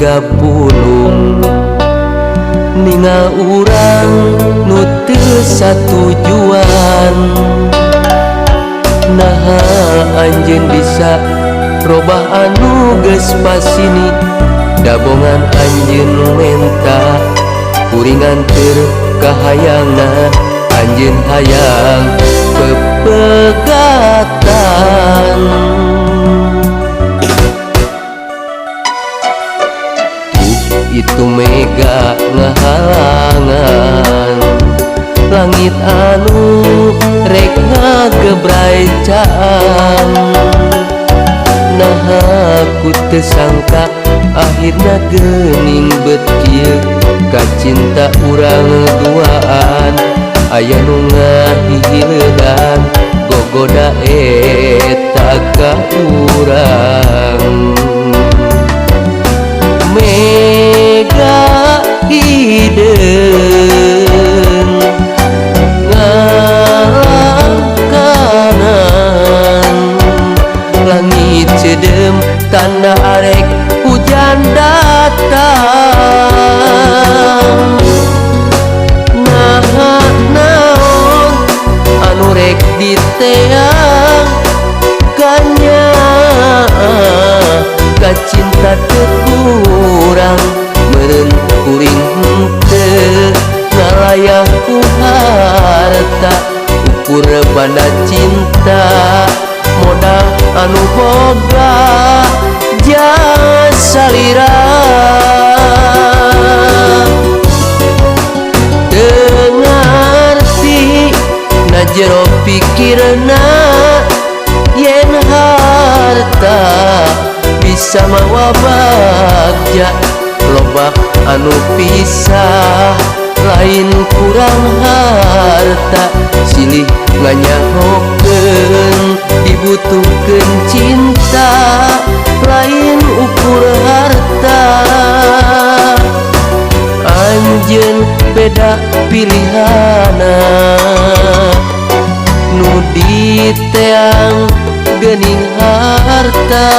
siga pulung ningal urang nu teu satujuan. Naha anjeun bisa robah anu geus pasini, dabongan anjeun menta kuring nganteur ka hayangna, anjeun hayang pepegatan. Itu mega ngahalangan langit anu rek ngagebrai caang. Naha ku teu sangka akhirna geuning bet kieu ka cinta urang duaan. Aya nu ngahihiledan gogoda eta ka urang. Mega hideung ngalangkanan langit ceudeum tanda arek hujan datang. Naha naon anu rek diteang kanyaah ka cinta teu kurang, meureun kuring henteu ngalayah ku harta, ukur banda cinta modal anu boga jasa lira. Teu ngarti na jero pikirna yen harta bisa mawa bagja, loba anu pisah lain kurang harta, silih nganyahokeun dibutuhkeun cinta lain ukur harta. Anjeun beda pilihana nu diteang geuning harta.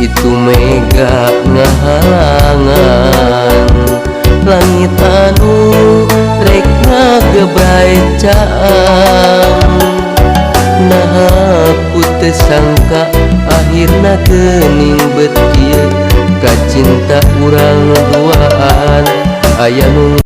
Itu mega ngahalangan langit anu rek ngagebrai caang. Naha ku teu sangka akhirna geuning bet kieu ka cinta urang duaan, aya nu